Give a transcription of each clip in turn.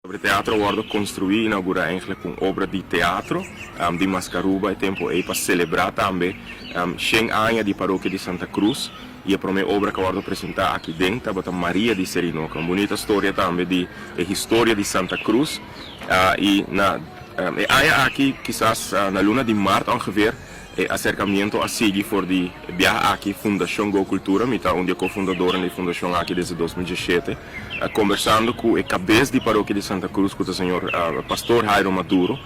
E teatro a wordo construi y inaugura eigenlijk cu un obra di teatro di Mascaruba e tempo ey pa celebra tambe 100 aña di Parokia di Santa Cruz y e prome obra cu a wordo presenta aki den tabata Maria di Serinoca, un bunita storia tambe di e historia di Santa Cruz y na e aña aki kisas na luna di maart ongeveer E aserkamiento a sigui for di e biaha aki Fundashon Go Cultura, mi ta un di e kofundadornan di e fundashon aki desde 2017, kombersando ku e kabes di Parokia di Santa Cruz ku ta señor Pastor Jairo Maduro.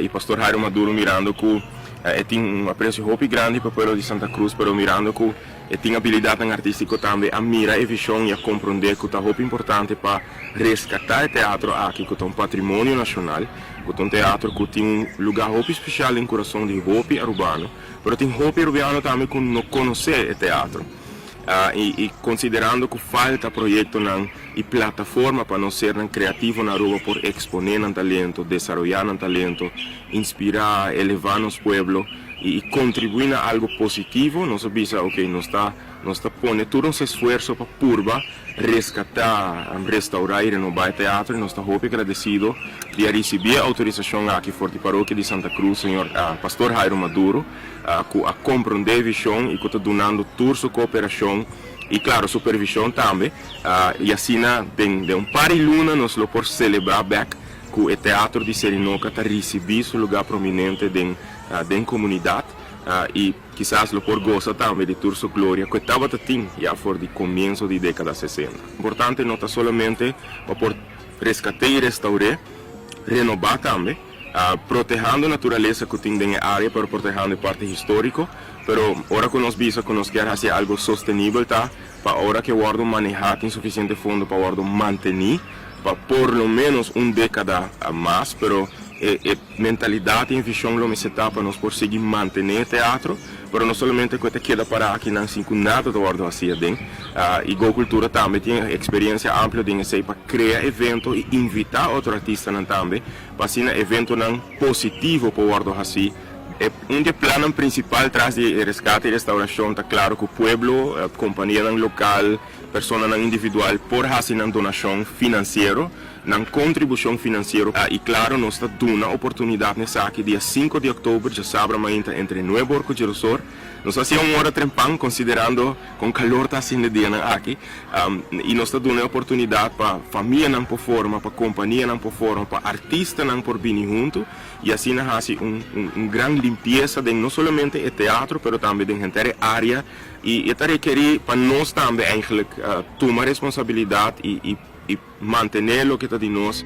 I Pastor Jairo Maduro mirando ku e tin un apresio hopi grandi pa pueblo di Santa Cruz pero mirando ku e tin abilidatnan artístiko tambe a mira e vishon i a komprondé ku ta hopi importante pa reskatá e teatro aki ku ta un patrimonio nashonal. Ku ta un teatro ku tin un lugá hopi spesial den kurason di hopi arubano, pero tin hopi arubiano tambe ku no konosé e teatro. I konsiderando ku falta proyektonan i plataforma pa nos sernan kreativo na Aruba por eksponé nan talento, desaroyá nan talento, inspirá, elevá nos pueblo i kontribuí na algu positivo, nos a bisa oke nos ta nos ta pone tur nos esfuerso pa purba Reskatá, restaurá i renobá e teatro i nos ta hopi agradesido di a risibí e outorisashon aki for di Parokia di Santa Cruz, señor Pastor Jairo Maduro, ku a komprondé e vishon i ku ta dunando tur su kooperashon i klaro supervishon tambe. I asina den un par di luna nos lo por selebrá bèk ku e teatro di Serinoka ta risibí su lugá prominente den den komunidat i. Kisas lo por gosa tambe di tur su gloria ku e tabata tin ya for di komienso di dékada 60. Importante no ta solamente pa por reskat'é i restaur'é, renobá tambe, protehando naturalesa ku tin den e área pero protehando e parti históriko. Pero ora ku nos bisa ku nos kier hasi algu sostenibel ta pa ora ku e wòrdu manehá tin sufisiente fondo pa wòrdu mantení pa por lo ménos un dékada mas. Pero e. Mentalidat i vishon lo mester ta pa nos por sigui mantené e teatro, pero no solamente ku e ta keda pará akinan sin ku nada ta wòrdu hasí aden. I Go Cultura tambe tin eksperensia amplio den esei pa krea evento i invitá otro artistanan tambe pa asina eventonan positivo por wòrdu hasí. E un di e plannan prinsipal tras di e reskate i restaurashon ta klaro ku pueblo, kompanianan lokal, Personanan individual por hasi nan donashon finansiero, nan kontribushon finansiero i klaro nos ta duna oportunidat na esaki dia 5 di òktober djasabra mainta entre nuebe or ku djerosor. Nos a hasi un ora trempan konsiderando kon kalor ta hasiendo e dianan aki i nos ta duna e oportunidat pa famianan por forma, pa kompanianan por forma, pa artistanan por bini huntu i asina hasi un un gran limpiesa den no solamente e teatro pero tambe den henter e área. I e ta rekerí pa nos tambe eigenlijk tuma responsabilidat i i mantené loke ta di nos.